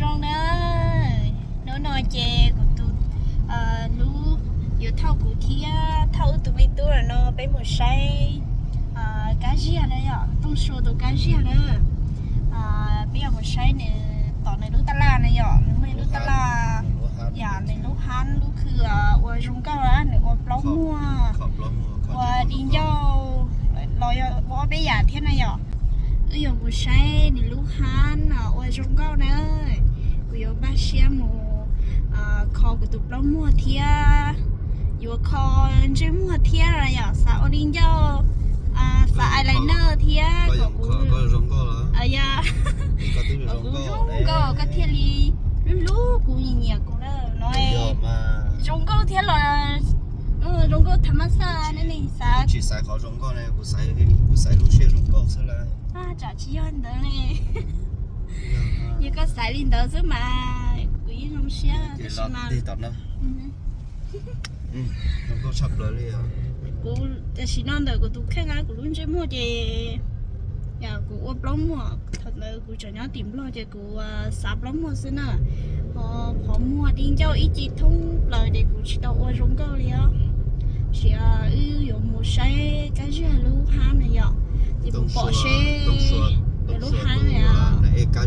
Zoo na, hnub no ces kuv tus hlub yuav thauj kuv thiab thauj wb tus me tub no peb mus saib kab ziag na yom, Tooj Sua tus kab ziag na. Peb yuav mus saib nws tom nws lub taj laj na yom, nws muaj ib lub taj laj, yam nws lub hab lub khw ua zoo nkauj, nws ua plaub muag, ua di ncauj los yog ua ob peb yam thiab na yom. Wb yuav mus saib nws lub hab no ua zoo nkauj na. Kuv yuav npaj siab mus kho kuv tus plaub muag thiab, yuav kho ntsej muag thiab yom, xav ua di ncauj, xav eyeliner thiab kom kuv, yog, kom kuv zoo nkauj koj thiaj li hlub hlub kuv nyiam nyiam kuv na no. Zoo nkauj thiab los zoo nkauj tham mas xaj ne, xav tsis xaiv qhov zoo nkauj ne, kuv xaiv lub siab zoo nkauj xwb lawm. Tsam tsis yog ntawd ne, yog koj xaiv li ntawd xwb mas kuv yeej zoo siab tab sis mas zoo nkauj tshaj plaws li. Kuv tam sim no ntawm kuv tus kheej kuv lub ntsej muag ces kuv ua plaub muag, thaum ntawd kuv tseem nyob tim Nplog ces kuv xav plaub muag xwb na. Ho qhov muag di ncauj ib ce thoob plaws ces kuv tsis tau ua zoo nkauj li os. Tiam sis wb yuav mus saib kab ziag lub hab na yom, ces mus pom seb nws lub hab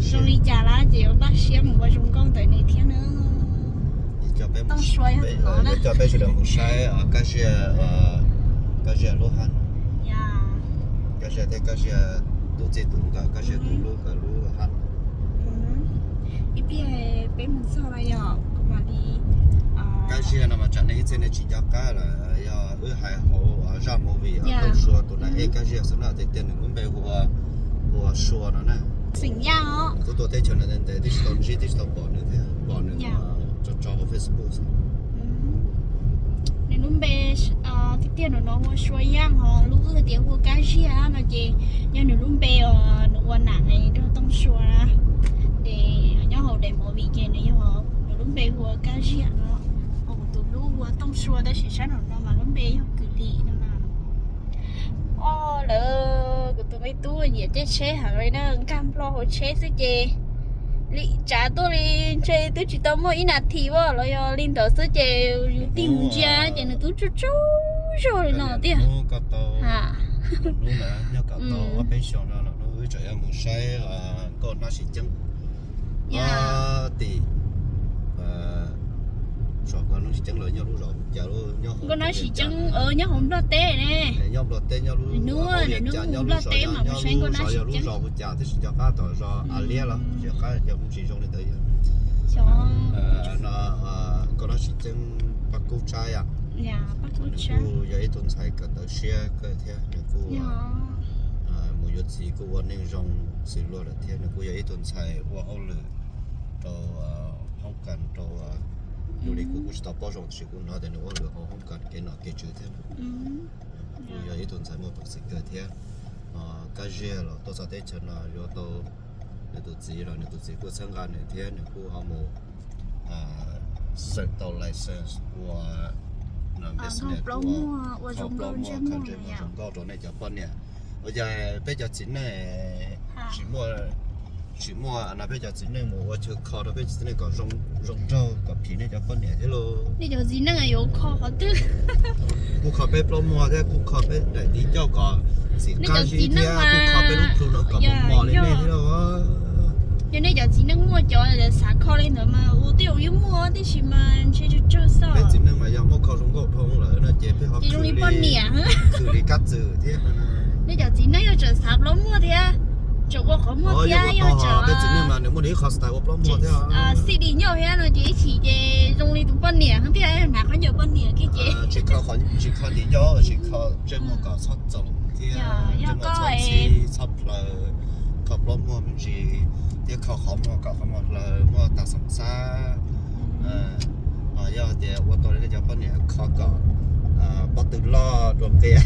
zoo li cas lawm ces yuav npaj siab mus ua zoo nkauj ntawm nws thiab na. Tooj Sua yog tus no na. Coj peb sawv daws mus saib kab ziag, kab ziag lub hab, kab ziag thiab kab ziag tus txij tus nkawm, kab ziag tus hlub nkawd lub hab. Ib pliag peb mus txog no yom, kuv mam li, kab ziag no mas tsam nej ib txhia nej tsis nco qab lawm, yog wb hais hauv zaj movie Tooj Sua tus nas ej kab ziag xwb na, tiag tiag nws lub npe hu ua Sua no na. Xeem Yaj os. Kuv tuaj teb chaws no ntev ntev twb tsis tau ntsib twb tsis tau pom nws thiab, pom nws tso tso hauv Facebook xwb. Nws lub npe tiag tiag no hu ua Sua Yaj, ho lub wb tias hu ua Kab Ziag no ces yog nws lub npe uas nws ua nam nrog Tooj Sua na. Ces nyob hauv daim movie ces nws yog, nws lub npe hu ua Kab Ziag no. Ho kuv tus hlub hu ua Tooj Sua tab sis sab nraum no mas lub npe yog Kwm Lis no na. Os, lawv kuv tus me tub nyiam caij tsheb heev li na, nkag nplo hauv tsheb xwb ces li tsav tuaj li ntshe twb tsis tau muaj ib nas this as los yog li ntawd xwb ces yus tig mus ntsia ces nws twb tsaug tsaug zog li no tiag. Hnub na, nyob kom tau ob peb xyoos no los hnub wb tseem yuav mus saib Nkauj Nab Sis Ceeb. Tim, Nkauj Nab Sis Ceeb lawv nyob lub zos cas, Nkauj Nab Sis Ceeb nyob hauv Nplog teb ne. Nyob Nplog teb, nyob lub, hnub nws hnub mus Nplog teb mas mus saib Nkauj Nab Sis Ceeb. Yog lub zos hu cas, tab sis nco qab tom zos Av Liab los nco qab, yog mus tsis zoo li ntawd. Nkauj Nab Sis Ceeb Paj Kub Tsab yom. Nws kuj yog ib tug ntxhais kawm ntawv siab kawg thiab, nws kuj mus yuav txiv kuj ua neej zoo xws luag lawm thiab. Nws kuj yog ib tug ntxhais ua hauj lwm rau hoob kas rau, yus li kuv kuj tsis tau paub zoo tab sis kuj hnov tias nws ua hauj lwm hauv hoob kas kev nom kev tswv thiab. Kuj yog ib tug ntxhais muaj peev xwm kawg thiab. Kab Ziag los tuaj txog teb chaws no yuav tau nws tus txiv los nws tus txiv kuj txhawb nqa nws thiab nws kuj ho mus xeem tau license ua business, ua plaub muag kho ntsej muag zoo nkauj rau nej cov poj niam. Ua cas peb cov txiv neej tsis muaj, tsis muaj no peb cov txiv neej mus ua chaw kho rau peb cov txiv neej kom zoo nraug kom phim nej cov poj niam thiab lauj? Nej cov txiv neej yuav kho qhov twg? Kuj kho peb plaub muag thiab kuj kho peb daim di ncauj kom ntxim qab zib thiab kuj kho peb lub plhu no kom mos mos li nej thiab lauj. Yog nej cov txiv neej muaj cov xav kho li ntawd mas ua tej zaum yeej muaj tib si mas ntshe tsawg tsawg xwb. Peb txiv neej mas yog muab kho zoo nkauj dhau lawm no ces peb ho zoo li poj niam, khwv li kab txwm thiab. Nej cov txiv neej yog tseem xav plaub muag thiab, tseem ua qhov muag thiab, yog tseem peb txiv neej mas nws muaj nws ib qho style ua plaub muag thiab, xij di ncauj thiab no ces ib chim ces zoo li tus poj niam thiab, hnav khaub ncaws poj niam kiag ces tsis kho di ncauj, tsis kho ntsej muag kom txhob txoom thiab, ntsej muag txhob ntxhi txhob plaws, kho plaub muag me ntsis thiab kho qhov muag kom qhov muag hlaws muaj tag xoom xab. Yog tias ua tau li nej cov poj niam kho kom pob tw loj dua nqia.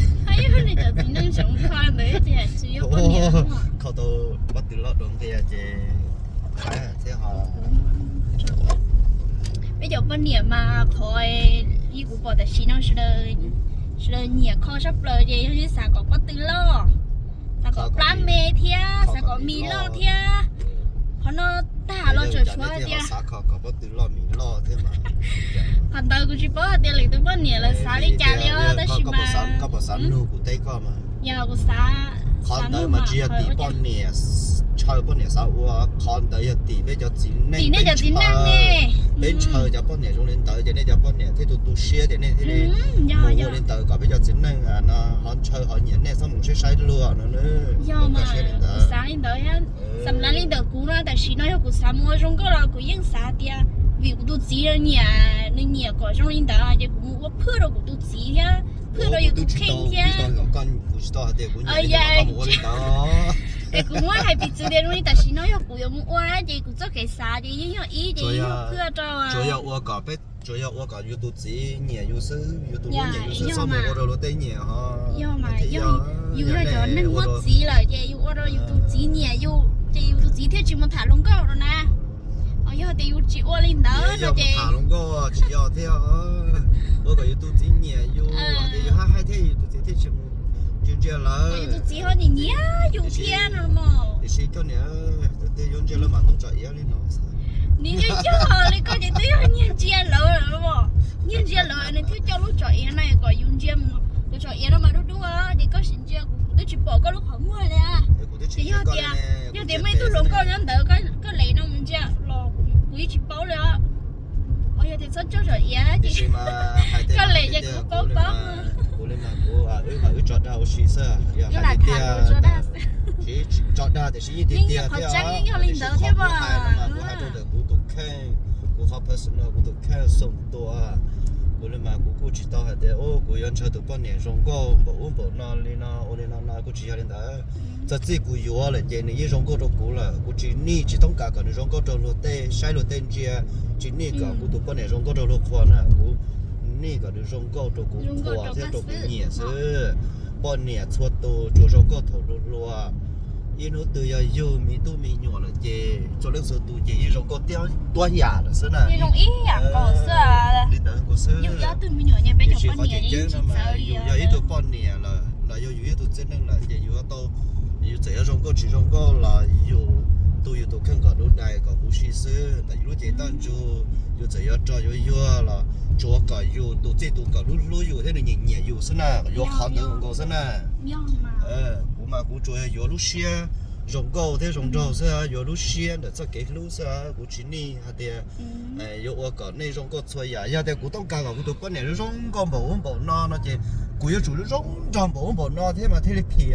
Kho tau pob tw loj dua nqia ces thiab ho. Peb cov poj niam mas qhov li kuv pom tam sim no sawv daws nyiam kho sab plaws ces yog xav kom pob tw loj, xav kom plab me thiab xav kom mis loj thiab. Qhov no Los tseem tshuav tias xav kho kom pob tw loj mis loj thiab mas. Qhov ntawd kuv tsis paub hais tias lwm tus poj niam lawv xav li cas li os, tab sis mas koj puas xav nug kuv teb koj mas? Yog kuv xav, qhov ntawd mas tsis yog tim poj niam, ntshaw poj niam xav ua, qhov ntawd yog tim peb cov txiv neej, tim nej cov txiv neej ne. Peb ntshaw cov poj niam zoo li ntawd ces nej cov poj niam thiaj tu tu siab ces nej thiaj li mus ua li ntawd kom peb cov txiv neej no ho ntshaw ho nyiam nej txhob mus saib saib luag no. Yog mas kuv xav li ntawd, xam lav li ntawm kuv no tam sim no yog kuv xav mus ua zoo nkauj los kuv yeej xav tias vim kuv tus txiv nyiam, nws nyiam kom zoo li ntawd ces kuv mus ua phwj rau kuv tus txiv thiab phwj rau yus tus kheej thiab. Es kuv muab hais piv txwv tias zoo li tam sim no yog kuv yuav mus ua na ces kuv txoj kev xav ces yeej yog ib ces yeej yog phwj rau, tsuas yog ua kom yus tus txiv nyiam yus xwb, yus tus hlub nyiam yus xwb, txhob mus ua rau luag tej nyiam ho. Yog mas yog yus yog cov neeg muaj txiv lawm ces yus ua rau yus tus txiv nyiam yus ces yus tus txiv thiaj tsis mus tham hluas nkauj rau na. Yog tias yus tsis ua li ntawd no ces tham hluas nkauj tsis yog thiab, ua kom yus tus txiv nyiam yus, yus haj haib thiab yus tus txiv thiaj tsis mus ntsia ntsia lawv, yus tus txiv ho nyiam nyiam yus thiab no mas. Tiam sis koj niam, tus twg yuav ntsia lawv mas tub tsom iav li no. Nws yog yog li koj ces twb yog nyiag ntsia lawv, nyiag ntsia lawv nws thiaj coj lub tsom iav no kom yus ntsia mus. Tus tsom iav no mas dub dub ces koj sim ntsia kuv twb tsis pom koj lub qhov muag li. Ces yog tias, yog tias muaj ib tug hluas nkauj nyob ntawd koj les no mus ntsia los kuv yeej tsis paub li os. Yog tias txhob tsom iav ces koj les ces kuv paub paub. Kuv li mas kuv, wb mas wb tso dag ua si xwb, yog hais tiag tiag, tso dag tiam sis yeej tiag tiag thiab. Qhov tseeb yeej yog li ntawd thiab mas kuv hais rau ntawm kuv tus kheej, kuv qhov personal, kuv tus kheej xoo tua. Kuv li mas kuv kuj tsis tau hais tias kuv yuav ntshaw tus poj niam zoo nkauj npaum ub npaum no li no ua li no no, kuj tsis yog li ntawd. Txog txij kuv yuav lawm ces nws yeej zoo nkauj rau kuv lawm, kuv tsis nij tsis toob kas kom nws zoo nkauj rau luag tej saib luag tej ntsia, tsis nij kom kuv tus poj niam zoo nkauj rau luag qhua na, kuv nij kom nws zoo nkauj rau kuv qhua thiab rau kuv nyiam xwb. Poj niam txhua tus tsuas zoo nkauj thaum hluas hluas, ib hnub twg yog yug me tub me nyuam lawm ces txhua leej txhua tus ces yeej zoo nkauj tiab tuab yam lawm xwb na. Li ntawd kuv xwb. Tiam sis qhov tseem ceeb no mas yus yog ib tug poj niam lawm los yog yus ib tug txiv neej lawm ces yus tau, yus txawm yuav zoo nkauj tsis zoo nkauj los yus tu yus tus kheej kom dub dais kom huv si xwb ntawm yus lub cev ntaj ntsug. Yus txawm yuav rog yuav yuag los tsuav kom yus tus txij tus nkawm hlub hlub yus thiab nws nyiam nyiam yus xwb na, yuav qhov ntawd nkaus xwb na. Kuv mas kuv tsuas yuav lub siab zoo nkauj thiab zoo nraug xwb, yuav lub siab ntawm txoj kev hlub xwb, kuv tsis nij hais tias yuav ua kom nej zoo nkauj txhua yam. Yog tias kuv toob kas kom kuv tus poj niam zoo nkauj npaum ub npaum no no ces kuv yuav tsum zoo nraug npaum ub npaum no thiab mas thiaj li phim.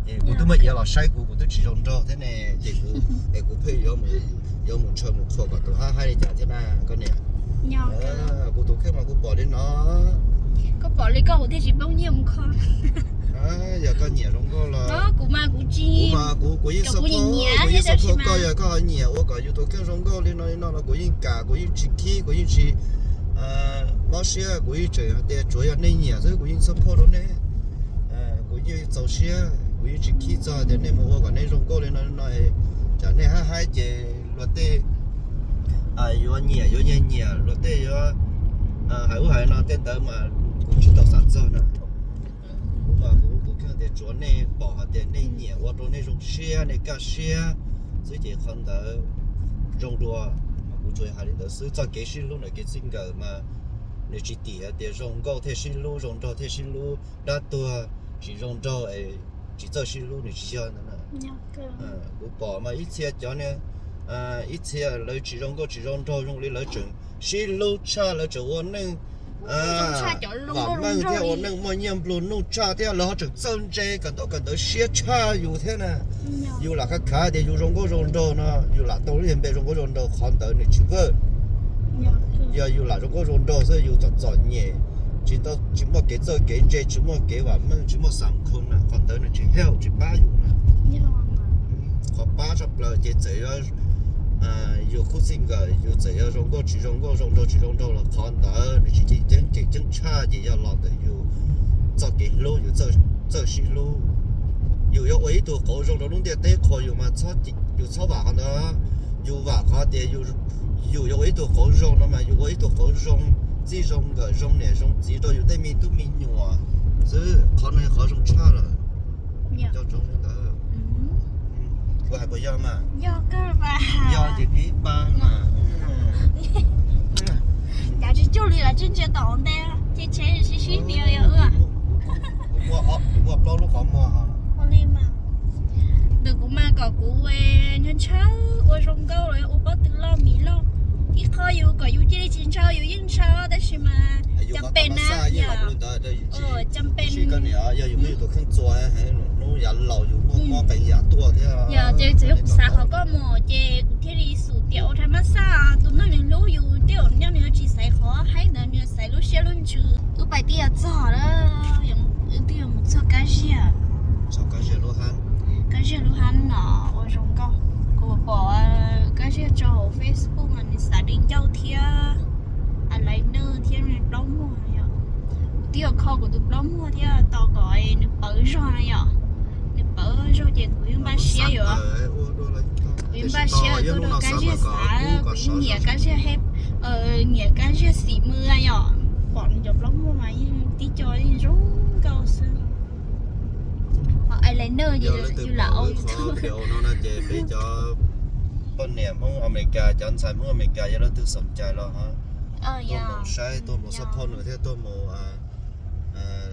Ces kuv twb muaj iav los saib kuv, kuv twb tsis zoo nraug thiab ne, ces kuv, es kuv pheej yuav mus ntshaw mus qhuas kom tus hab haib li cas thiab na koj niam. Kuv tus kheej mas kuv pom li no. Koj pom li koj kuv thiaj tsis poob nyiaj mus kho. Yog koj nyiam zoo nkauj los kuv mas kuv tsis, kuv mas kuv, kuv yeej xav, kuv yeej xav koj, yog koj ho nyiam ua kom yus tus kheej zoo nkauj li no li no los kuv yeej kam, kuv yeej tsis khib, kuv yeej tsis mob siab, kuv yeej tseem hais tias tsuav yog nej nyiam xwb kuv yeej txhawb phoj rau nej. Kuv yeej txaus siab, kuv yeej tsis khib txog tias nej mus ua kom nej zoo nkauj li no li no, tsam nej hab haib ces luag tej yuav nyiam yuav nyiag nyiam, luag tej yuav hais ub hais no tej ntawd mas kuv tsis tau xav txog na. Kuv mas kuv tus kheej tias tsuav nej pom hais tias nej nyiam ua rau nej zoo siab nej kaj siab xwb ces qhov ntawd zoo dua. Mas kuv tsuas hais li ntawd xwb, txoj kev sib hlub ntawm kev txij nkawm mas nws tsis tim hais tias zoo nkauj thiaj sib hlub, zoo nraug thiaj sib hlub, dab tuag tsis zoo nraug es tsis txawj sib hlub nws tsis yog ntawd na. Kuv pom mas ib txhia cov, ib txhia lawv tsis zoo nkauj tsis zoo nraug zoo li lawv tseem sib hlub tshaj, lawv tseem ua neej vam meej thiab ua neej muaj nyiaj nplua nuj tshaj thiab lawv ho tseem txawj ntse kawm ntaub kawm ntawv siab tshaj yus thiab na. Yus lam khav khav tias yus zoo nkauj zoo nraug no, yus lam tau lub npe zoo nkauj zoo nraug, qhov ntawd nws tsis vawj. Yog yus lam zoo nkauj zoo nraug xwb yus txom txom nyem, tsis tau, tsis muaj kev txawj kev ntse, tsis muaj kev vam meej, tsis muaj xam khoo na, qhov ntawd nws tsis help, tsis pab yus na. Qhov pab tshaj plaws ces txawm yuav, yus khub txij nkawm yus txawm yuav zoo nkauj tsis zoo nkauj, zoo nraug tsis zoo nraug los qhov ntawd nws tsis ceem ceeb, ceem ceeb tshaj ces yog los ntawm yus txoj kev hlub, yus txawj sib hlub. Yus yuav ua ib tug qauv zoo rau lub ntiaj teb qhuas yus mas yus txhob vam qhov ntawd. Yus vam qhov tias yus yuav ua ib tug qauv zoo no mas yus ua ib tug qauv zoo, txij zoo nkawm zoo niam zoo txiv rau yus tej me tub me nyuam xwb, qhov no yog qhov zoo tshaj lawm. Nco ntsoov li ntawd. Kuv hais puas yog mas? Yog kawg mas. Yog ces pib pab mas. Cav tsis cuag li lawv tsis ntsia tom ntej, ces tsheb sib sib hnia yog ua. Muaj plaub lub qhov muag. Ua li mas. Ntawm kuv mas kom kuv ntshaw ntshaw ua zoo nkauj los ua pob tw loj mis loj. Ib qho yus kom yus cia li tsis ntshaw yus yeej ntshaw tab sis mas cam pem na, cam pem na. Yog yus muaj yus tus kheej txua, hnub yav laus yus muaj mob qee yam tuaj thiab. Yog ces txawm yog kuv xav qhov koj mus ces kuv thiaj li xum tias ua rhais mab xaj tus neeg nws hlub yus tej zaum nyob nws yuav tsis xaiv qhov haib ntawd, nws xaiv lub siab lub ntsws. Wb pais tib yam txog lawm, wb twb yuav mus txog Kab Ziag. Kab Ziag lub hab no ua zoo nkauj. Kuv pom Kab Ziag tso hauv Facebook mas nws xav di ncauj thiab, a lais nws thiab plaub muag yom. Kuv twb yuav kho kuv tus plaub muag thiab tos kom nws pawv zog na yom. Nws pawv zog ces kuv yeej npaj siab yuav, kuv yeej npaj siab tuaj rau Kab Ziag xav, kuv yeej nyiam Kab Ziag he, nyiam Kab Ziag xim mws yom. Pom nws cov plaub muag mas yeej tib co yeej zoo nkauj xwb. Ho eyeliner ces yus lam ua YouTube no na ces peb cov poj niam Hmoob Amelikas, cov ntxhais Hmoob Amelikas yog leej twg xoom cai los tuaj mus saib, tuaj mus support nws thiab tuaj mus,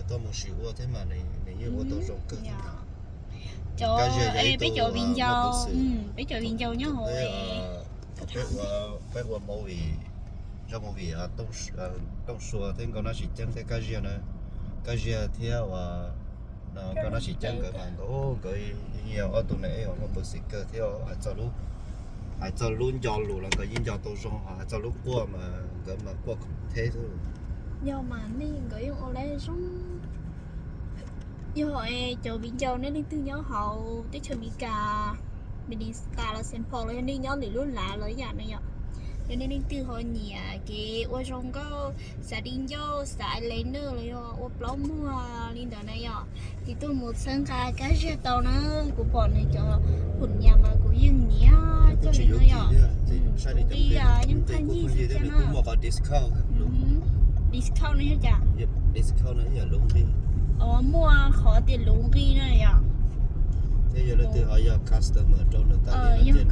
tuaj mus sim ua thiab mas nws yeej ua tau zoo kawg thiab. Cov, peb cov viv ncaus, peb cov viv ncaus nyob hauv peb ua movie, zaj movie Tooj Sua thiab Nkauj Nab Sis Ceeb thiab Kab Ziag na, Kab Ziag thiab uas Nkauj Nab Sis Ceeb nkawd mas nkawd, nkawd yog ob tug neeg uas muaj peev xwm kawg thiab hais txog lub nco lus los nkawd yeej nco tau zoo, hais txog lub quaj mas nkawd mas quaj khoom theb xwb. Yog mas nej nkawd yeej ua lawv zoo. Yog cov viv ncaus nej leej twg nyob hauv teb chaws Amelikas, Minnesota los Saint Paul los yog nej nyob lwm lub lav los ib yam na yom, yog nej leej twg ho nyiam kev ua zoo nkauj, xav di ncauj, xav eyeliner los yog ua plaub muag li ntawd na yom, ces tuaj mus txhawb nqa Kab Ziag tau na. Kuv pom nws cov phum nyas mas kuv yeej nyiam kawg li no yom. Kuv li yeej thaj nyij xwb thiab na. Discount no yog cas? Muaj qhov tias luv nqi na yom. Thiab yog leej twg ho yog customer rau nws tas li no ces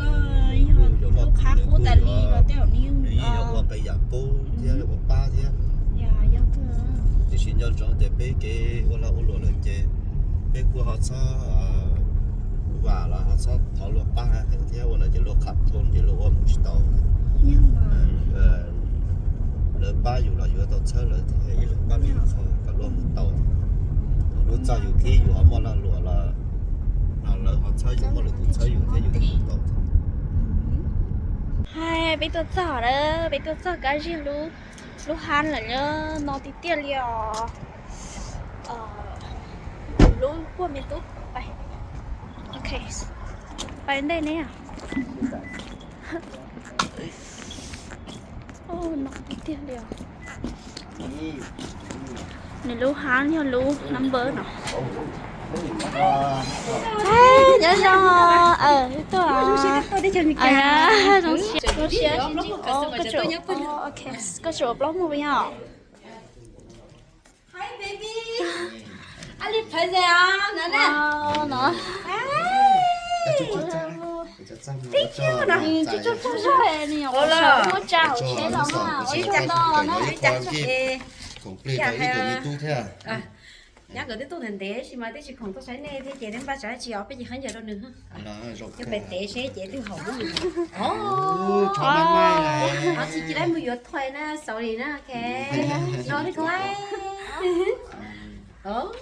nws yuav muaj qhab qub tas li no tej zaum nws yeej yuav ua qee yam qub thiab ua pab thiab. Tiam sis nco ntsoov tias peb kev ua lag ua luam lawm ces peb kuj ho txhob vam los ho txhob thov luag pab heev thiab, ua no ces luag qham thoob ces luag ua mus tsis tau. Lawv pab yus los yuav tau txhawb lawv thiab, yus pab lawv kom luag mus tau. Lub txaj yus thib yus ho muaj lag luam los lawv ho txhawb yus, muaj lwm tus txhawb yus thiab yus thiaj mus tau. Hais peb tuaj txog lawm, peb tuaj txog Kab Ziag lub, lub hab lawm no tiag tiag li os. Lub puag me tub, pais ntej ne. No tiag tiag li os. Nws lub hab yog lub number no. Nyob zoo, tuaj, zoo siab, koj tsis ua plaub muag puas yog? Nyab nkawd twb tuaj ntev ntev sis mas twb tsis khoom tuaj saib nej thiab ces twb npaj tsam tsis os peb cia li qhab ncaws rau nws. Peb pem tev seb ces twb haum lub. Tsis cia li mus yuav thais na, sorry na, ok. No li ko. Yog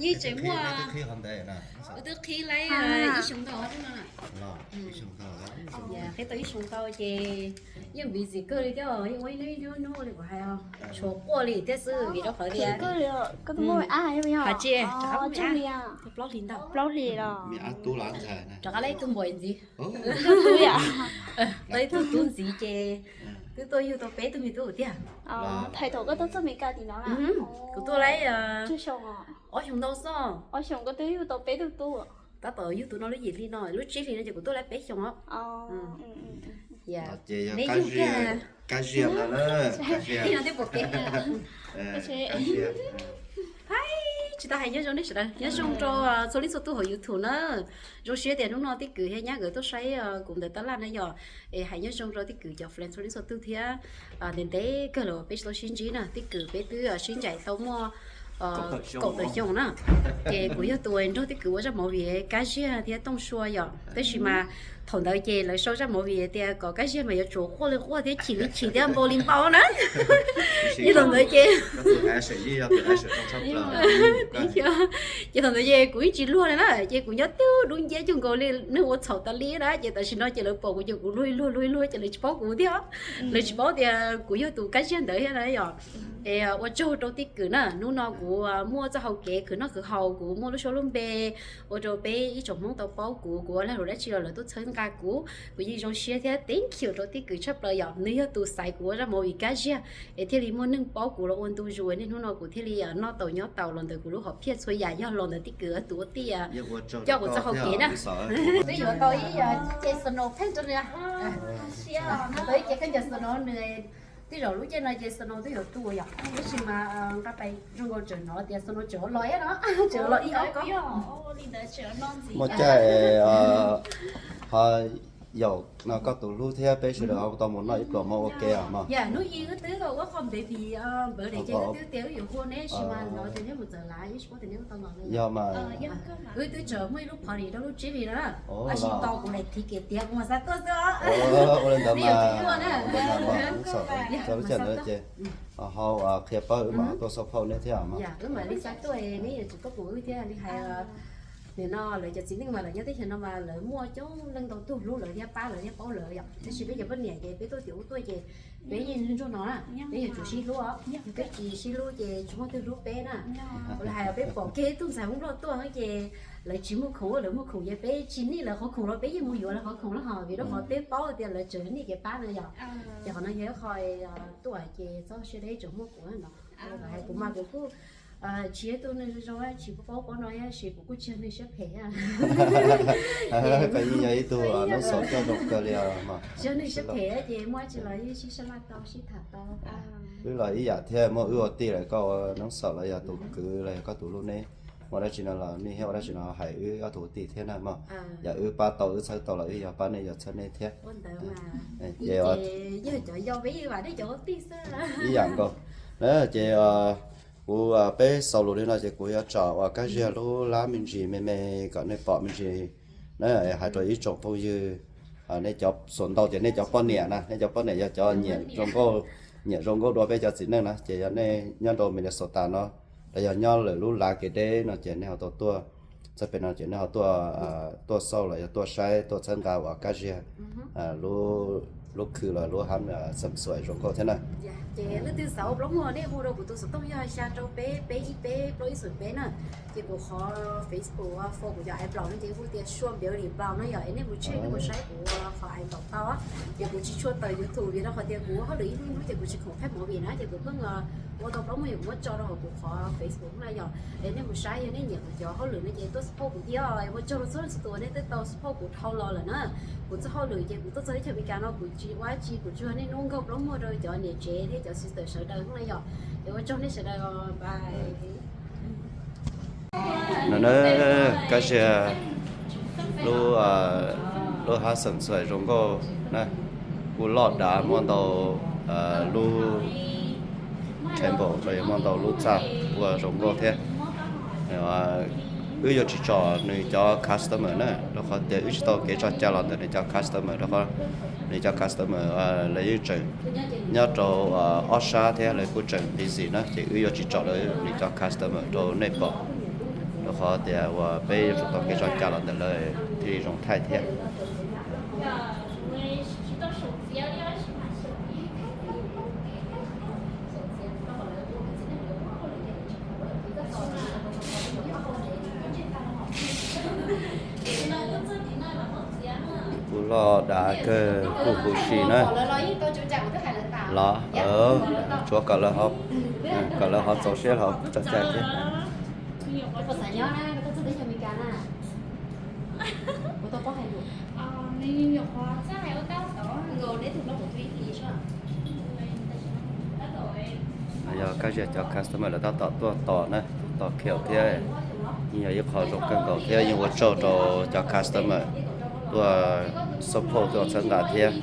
yeej tseem muaj, kuv twb qhib lawm ib xyoo ntau no. Qhib tau ib xyoo ntau ces yeej busy kawg li thiab, yeej ua ib hnub ib hnub li kuv hais, tshuav quaj li thiab xwb vim rau qhov tias koj twb muaj me ab, hais tsis, rov qab muaj me ab, plaub hlis ntau, plaub hlis los me ab tub los ntxhais, rov qab lawv ib tug npua ntxiv, tub ntxiv ces twb tuaj yug tau peb tug me tub tiag. Thaum koj tuaj txog Meskas tim no, kuv tuaj lawv ob xyoo ntau xwb, ob xyoo koj twb yug tau peb tug tub. Tab tom yug tus no lub yim hli no, lub tsib hlis no ces kuv tuaj lawv peb xyoo os. Ces yog Kab Ziag, Kab Ziag no na, Kab Ziag. Ib no twb pom kev. Kab Ziag. Hais, Tsis tas hais nyob zoo nej sawv daws, nyob zoo rau txhua leej txhua tug hauv YouTube na. Zoo siab tias hnub no Tij Kwv thiab Nyab nkawd tuaj saib kuv ntawm tab laj na yom. Es hais nyob zoo rau Tij Kwv cov fan txhua leej txhua tug thiab. Ntev ntev kawg lawm peb tsis tau sib ntsib na, Tij Kwv peb twb sib ncaim tau muaj kaum tawm xyoo na. Ces kuv yog tus nrog Tij Kwv ua zaj movie Kab Ziag thiab Tooj Sua yom, tab sis mas thaum ntawd ces lawv sau zaj movie tias kom Kab Ziag mas yuav tsum quaj li quaj thiab chim li chim thiab npau li npau na. Ces thaum ntawd ces ces thaum ntawd ces kuv yeej tsis luag li na, ces kuv nyob twb dub nciab cuag nkaus li neeg ua txhaum tas li na, ces tam sim no ces lawv pom kuv ces kuv luag luag luag luag ces lawv tsis paub kuv thiab, lawv tsis paub tias kuv yog tus Kab Ziag ntawd thiab na yom. Es ua tsaug rau Tij Kwv na, hnub no kuv muaj txoj hau kev khwv noj khwv haus, kuv muaj lub suab lub npe, ua rau peb ib tsoom Hmoob tau paub kuv, kuv ua lag luam dab tsi los lawv tuaj txhawb nqa kuv, kuv yeej zoo siab thiab thank you rau Tij Kwv tshaj plaws yom, nws yog tus xaiv kuv ua zaj movie Kab Ziag es thiaj li muaj neeg paub kuv los ua ntu zus, niaj hnub no kuv thiaj li noj taus nyob taus los ntawm kuv lub hom phiaj txhua yam yog los ntawm Tij Kwv tus ua tij coj kuv txoj hau kev na. Twb yuav tau ib ce snow paint rau nws, tau ib ce khaub ncaws snow nws twb zaum lub caij no ces snow twb yuav tu yom, tab sis mas nqa pais zoo nkaus tseem hnov tias snow tseem los ib no, tseem los ib ob ko. Muaj caij ho yaum no koj tus hlub thiab peb sawv daws ho tau mus noj ib pluas mov ua ke os mog. Yam hnub i wb twb ua qho baby birthday ces wb twb tias wb yuav hu neb sis mas hnov tias neb mus txawm lav, wb tsis paub tias neb mus tau los li. Yog mas. Wb twb tseem muaj ib lub party rau lub tsib hlis na, tab sis tau kuv daim thiv kev tiav kuv mas xav tuaj xwb os. Ua li ntawd mas, txog lub caij ntawd ces ho qhia pab wb mam tuaj support neb thiab mas. Wb mam li xav tuaj, neb yuav tsum tuaj pum wb thiab li hais. Nim no lawv cov txiv neej mas lawv nyob teb chaws no mas lawv muaj coob leej ntau tug hlub lawv thiab pab lawv thiab paub lawv yom, tab sis peb cov poj niam ces peb tuaj tim ub tuaj ces peb yeej ntsuag no na, peb yuav tsum sib hlub os, yog peb tsis sib hlub ces tsis muaj twg hlub peb na. Ua li hais peb pom kiag ib tug ntxhais Hmoob Nplog tuaj ces lawv tsis muaj khoom, lawv muaj khoom ces peb tsis nij lawv qhov khoom los peb yeej mus yuav lawv qhov khoom los ho vim rau qhov peb paub tias lawv tseem nij kev pab na yom. Ces qhov no yog ib qho tuaj ces txoj sia deb tseem muaj kuv no. Hais kuv mas kuv kuj tsis yog ib tug neeg zoo zoo, tsis paub paub no tab sis kuv kuj tsis yog neeg siab phem. Koj yeej yog ib tug noob xaum coj zoo kawg li os. Tsis yog neeg siab phem ces muaj dab tsi los yeej sib sab laj tau sib tham tau. Wb los ib yam thiab, muaj wb ua tij lawm koj ua noob xaum los yog tus kwv los yog koj tus hlub neb, muaj dab tsi no los nej thiab ua dab tsi no hais wb ob tug ua tij thiab na mog. Yog wb pab tau wb txhawb tau los wb yog pab nej yog txhawb nej thiab. Ces yog cov yau peb vam nej cov ua tij xwb. Ib yam nkaus na. Ces kuv peb xaus lus li no ces kuv yuav tsom uas Kab Ziag lub lab me ntsis me me kom nej pom me ntsis na, hais rau ib tsoom phooj ywg, nej cov xuas ntau ces nej cov poj niam na, nej cov poj niam yog cov nyiam zoo nkauj, nyiam zoo nkauj dua peb cov txiv neej na, ces yog nej nyob rau Minnesota no los yog nyob lawm lub lav kev deb no ces nej ho tau tuaj txog pem no ces nej ho tuaj, tuaj xauj los yog tuaj saib tuaj txhawb nqa uas Kab Ziag lub khw los lub hab xam xuam zoo nkauj thiab na. Ces leej twg xav ua plaub muag nej hu rau kuv tus xov tooj yog xya rau peb peb ib peb plaub ib xoom peb na. Ces kuv qhov Facebook fo kuv cov ai plaus no ces hu tias Sua Beauty Blow no yom, es nej mus check nej mus saib kuv qhov ai plaus tau. Ces kuv tsis tshua tawm YouTube vim rau qhov tias kuv hauj lwm ib hnub hnub ces kuv tsis khoom thaij movie na, ces kuv pheej ua tau plaub muag yom kuv muab tso rau hauv kuv qhov Facebook na yom. Es nej mus saib yog nej nyiam kuv cov hauj lwm no ces tuaj support kuv thiab. Ua tsaug rau txhua leej txhua tus nej twb tau support kuv dhau los lawm na. Kuv txoj hauj lwm ces kuv tuaj txog teb chaws Amelikas no kuv tsis ua dab tsi, kuv tsuas yog niaj hnub nkaug plaub muag rau cov niam tsev thiab cov sister sawv daws na yom. Es ua tsaug nej sawv daws, bye. No na, Kab Ziag lub, lub hab xam xuam zoo nkauj na, kuj loj dav muaj ntau lub table los yog muaj ntau lub txaj ua zoo nkauj thiab. Wb yuav tsis tsom nws cov customer na, rau qhov tias wb tsis tau kev tso cai los ntawm nws cov customer, rau qhov nws cov customer lawv yeej tseem nyob rau ob sab thiab lawv kuj tseem busy na, ces wb yuav tsis tsom lawv nws cov customer rau nej pom, rau qhov tias uas peb yuav tsum tau kev tso cai los ntawm lawv thiaj li zoo thaij thiab. Kuj loj dav kawg kuj huv si na. Los, tsuav kom lawv ho txaus siab los tso cai thiab. Yog Kab Ziag cov customer lawv tab tom tuaj tos na. Tau khiaus thiab, yeej yog ib qho zoo kawg nkaus thiab yeej ua tsaug rau cov customer tuaj support tuaj txhawb nqa thiab.